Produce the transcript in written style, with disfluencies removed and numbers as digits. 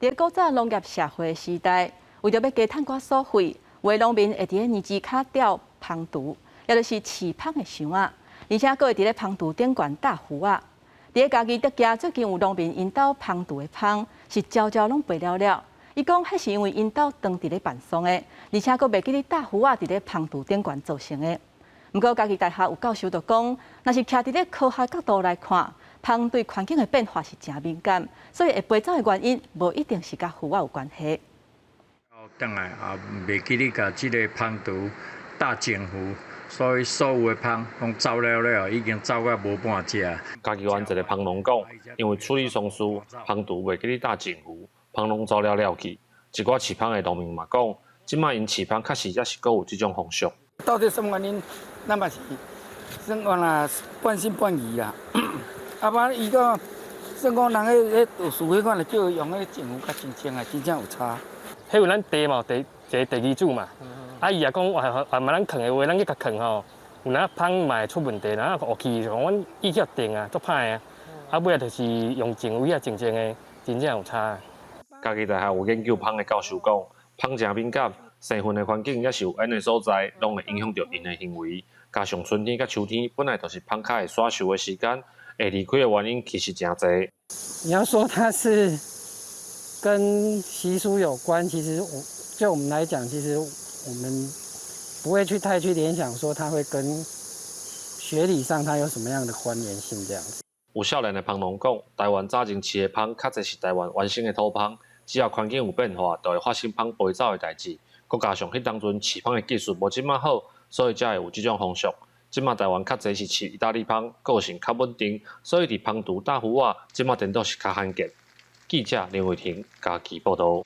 佇古早農業社會時代，為著欲加趁寡所費，有的農民會佇咧年枝跤吊蜂櫥，也就是飼蜂的箱仔，而且閣會佇咧蜂櫥頂懸搭符仔。佇咧嘉義竹崎，最近有農民𪜶兜蜂櫥的蜂是焦焦攏飛了了。伊講，彼是因為𪜶兜當佇咧辦喪的，而且閣袂記得搭符仔佇咧蜂櫥頂懸造成的。毋過嘉義大學有教授就講，若是徛佇咧科學角度來看，蜂對環境的變化是誠敏感，所以會飛走的原因，無一定是佮符仔有關係。轉來啊，袂記得共這个蜂櫥搭淨符，所以所有的蜂攏走了了，已經走到無半隻。嘉義縣一个蜂農講，因為處理喪事，蜂櫥袂記得搭淨符，蜂攏走了了去。一寡飼蜂的農民嘛講，這擺𪜶飼蜂確實猶是閣有這種風俗。到底什麼原因？咱嘛是算講啦，半信半疑啦。啊，無伊個算講人彼彼道士彼款，就叫用彼個淨符較真正啊，真正有差。彼有咱地嘛，第一个地基主嘛，啊伊也講，啊啊嘛咱囥的話，咱去共囥吼，有哪蜂嘛會出問題，然後烏去，阮意較定啊，足歹啊。啊尾仔就是用淨位啊，靜靜的，真正有差。嘉義大學有研究蜂的教授講，蜂誠敏感，生份的環境抑是有煙的所在，攏會影響著𪜶的行為。加上春天佮秋天本來就是蜂較會徙受的時間，會離開的原因其實誠濟。你要說它是跟習俗有關，其實我就我們來講，其實我們不會去太去聯想說它會跟學理上它有什麼樣的關聯性這樣子。有少年的蜂農講，台灣早前飼的蜂較濟是台灣原生的土蜂，只要環境有變化，就會發生蜂飛走的代誌。閣加上彼當陣飼蜂的技術無這麼好，所以才會有這種風俗。這馬台灣較濟是飼意大利蜂，個性較穩定，所以佇蜂櫥搭符仔，這馬顛倒是較罕見。記者林慧婷嘉義報導。